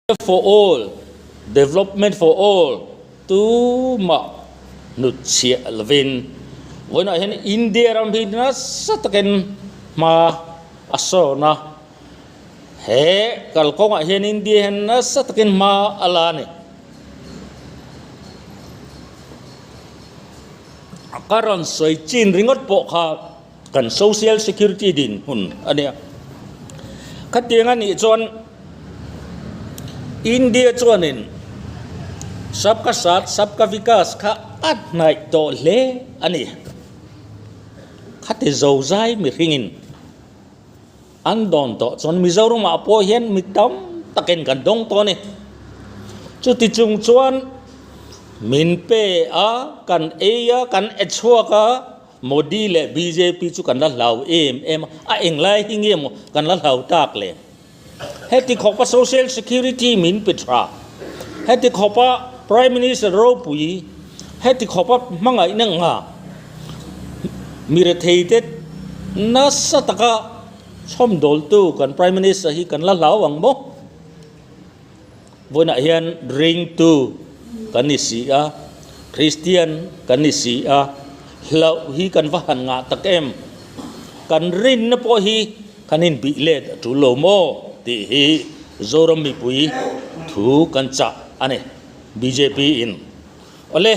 For all, development for all tumah hnutchhiah lovin vawiinah hian India ram hi nasa takin hma a sawn a, he kalkawngah hian India hian nasa takin hma a la a ni. Ka rawn sawi chin ringawt pawh kha kan social security dinhmun a nia. Khatiang a nih chuan India chuanin Sabka Saath Sabka Vikas kha a hnaih tawh hle a ni. Khati zozai mihringin an dawn tawh chuan Mizoramah pawh hian mi tam takin kan dawng tawh a ni. Chuti chung chuan min pe a, kan ei a, kan e chhuak a. Modi leh bjp chu kan la hlau em em a, a englai hi nge maw kan la hlau tak le? Heti khawpa social security min pe tha, heti khawpa Prime Minister ropui, heti khawpa hmangaihna nga mi retheite nasa taka chhawmdawltu kan Prime Minister hi kan la hlau ang maw? Vawiinah hian ringtu kan ni si a, Kristian kan ni si a, hlauh hi kan va han ngah tak em? Kan rinna pawh hi kan inbih let a tul lo maw tih hi Zoram mipui thu kan chah a ni bjp in. Awle.